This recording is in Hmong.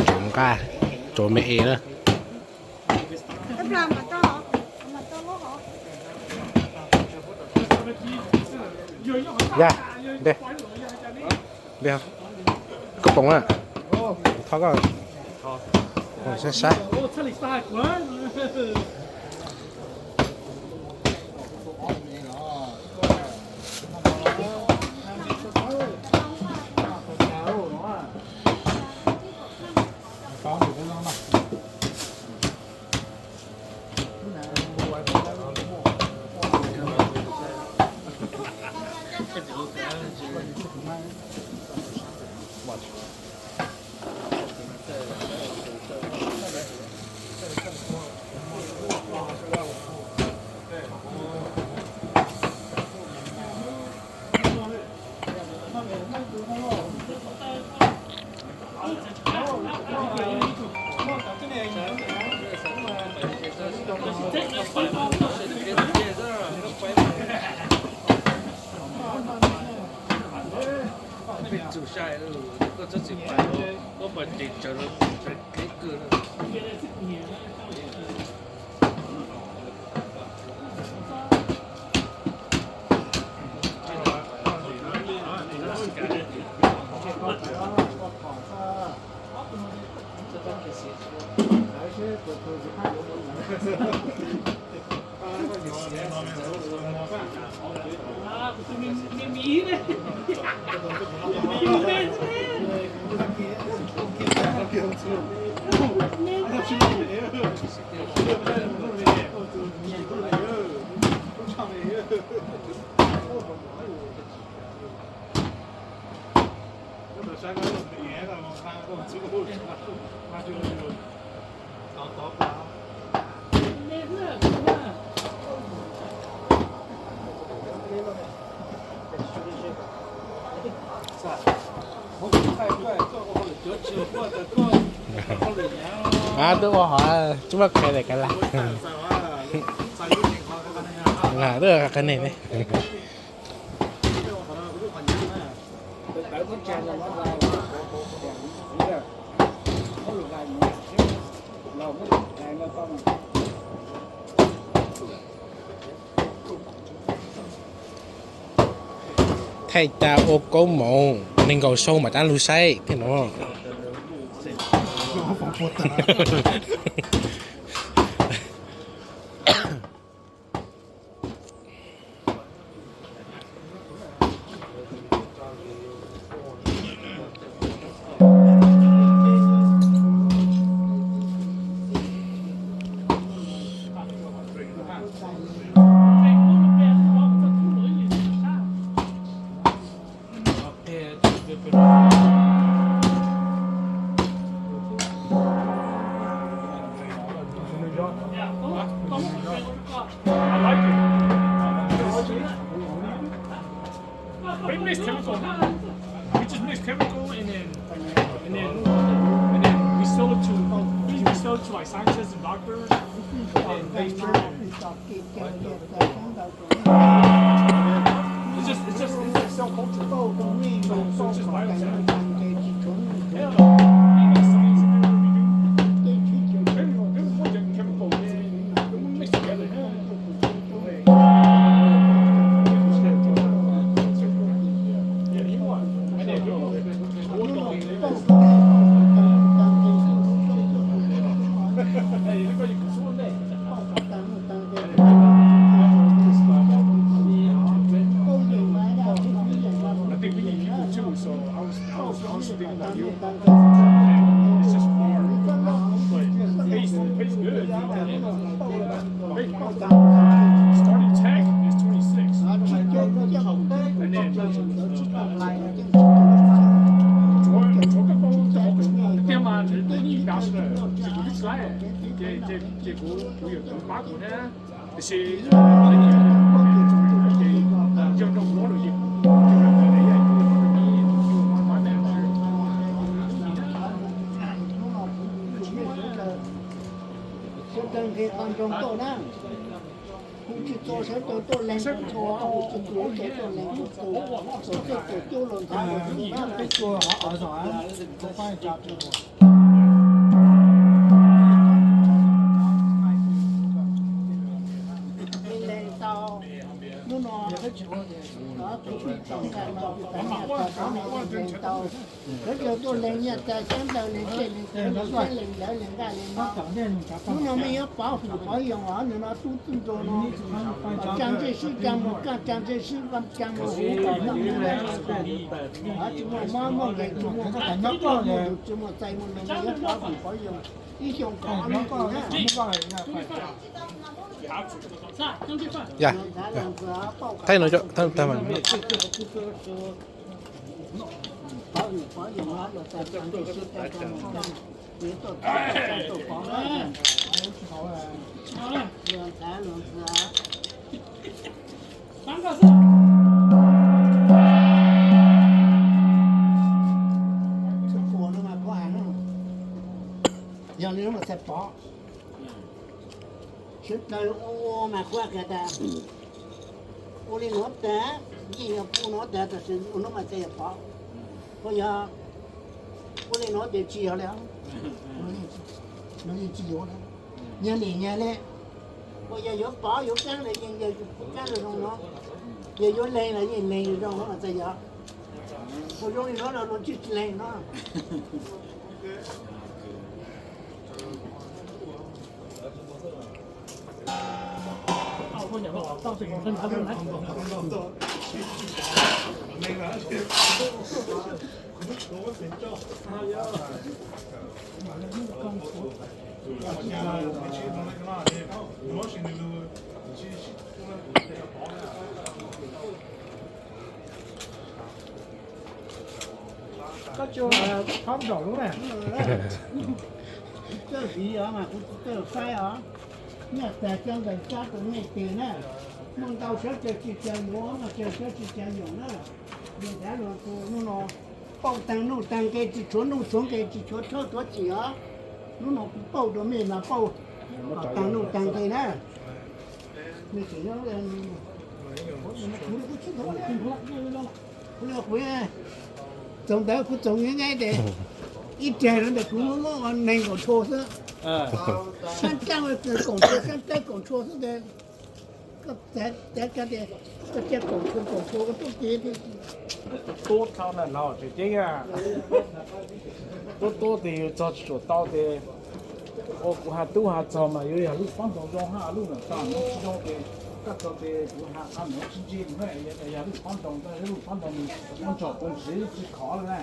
Tsuav nqaj, tsuav me es na. Ya, de, de, koj pom na, thov koj saib saib. Twb ua hov tsis muaj qhia li ka la. Twb qhia ne ne. Thaij tas ua koob moov nees nkaum xyoo mam rov lug saib thiab no. It mix chemical. We just mix chemical and then and then and then we sell it to we, we sell it to like scientists and doctors and then they It's just, it's just, it's just cell culture. So, so it's just bioscience. Yeah, science and everything we do. Every, every project chemical, man, we mix together. Yeah, you want. And then I think we need people too, so I was, I was, I was thinking about you. It's just hard. But it pays, pays good. Starting tech is twenty-six. And then tsuav, tsuav koj tau, tau tiag mas nws twb ib pab xwb na, ces kuv twb tsis laib, ces, ces, ces kuv, kuv yuav tus pab kuv thiab. Tiam sis ces yog rau kuv ob lub ces kuv, ces kuv, Sawv daws nqis qhov ntsoog tuaj na, hu Tsis txog sawv daws tuaj lees tus txhua, tsis txog sawv daws tuaj lees tus txhua, txhua txhua txhua cub los nthav los txhua na. Lees tau, hnub no, tus tub txib ntawm no, tus txib ntawm no lees tau. Sawv daws tuaj lees nyiaj txiag xyab ntawv lees tej lees txiv lees xyab lees ntawv lees nqaj lees no. Hnub no mej yuav pov hwm pov yoos os, nim no tub txib nrog no, tsa ntsej sib tsa mus kaj, tsa ntsej sib tsa mus huv, tsis muaj mob muaj nkeeg, tsis muaj, tsis muaj txais muaj nees, mej yuav pov hwm pov yoos ib xyoos pov no. Pov hwm pov yoos os, luag tsa ntsej sib tsa mus kaj, tsis tuaj txhawb tsa tuaj pov na. Luag ntxhais luag ntxhua. Txhua no mas kuv hais no, yog li no mas txhais pov. Sawv daws ua mas kuv hais tias ua li no tas, yeej yog ua no tas, tab sis ua no mas txhais yog pov. Kuv yog ua li no ces tsis yog li, no yeej tsis yuav li, nyias lim nyias li. Kuv yog yuav pov yuav keeb los yeej yog keeb zoo no, yog yuav lees los yeej lees zoo no mas txhais yog. Kuv zoo li no los luag tsis lees no. Koj tsis thob nraum lub na. Kuv txawj viv os mas kuv tsis txawj faib os. Nyiaj txiag coj ntawm tsab tus nej tes na. Muaj ntau sawv daws tsis xyaw yuav, muaj tsawg sawv tsis xyaw yoos na. Luag ntxhais luag ntxhua hnub no pauj taag nuj taag nqe, tsis tshuav nuj tshuav nqe, tsis tshuav tshawb tshuav txim os. Hnub no kuv pauj rau mej mas pauj taag nuj taag nqe na. Mej tseem nyob, kuv tsis tau, kuv txoos ntawd kuv txoos nyaib nyaib tes ib rag rau ntawm kuv muab muab neeg kaum tshua xwb. Sab nraab kaum tshua, sab nraab kaum tshua xwb tes koj txav tias koj cia kaum tshua kaum tshua koj tub kev. Tub thaum na los tseem ceeb, tub tub tes yus txog tsis tshua tau tes, ua kuv has tub has txog mas yuav yog lub pab ntoo zoo hab lub nam tag no tsis zoo tes, koj txog tes kuv has qha no tsis ntse na, yog lub pab ntoo, lub pab ntoo nws muab ntsaum koom siv tsis khov li na.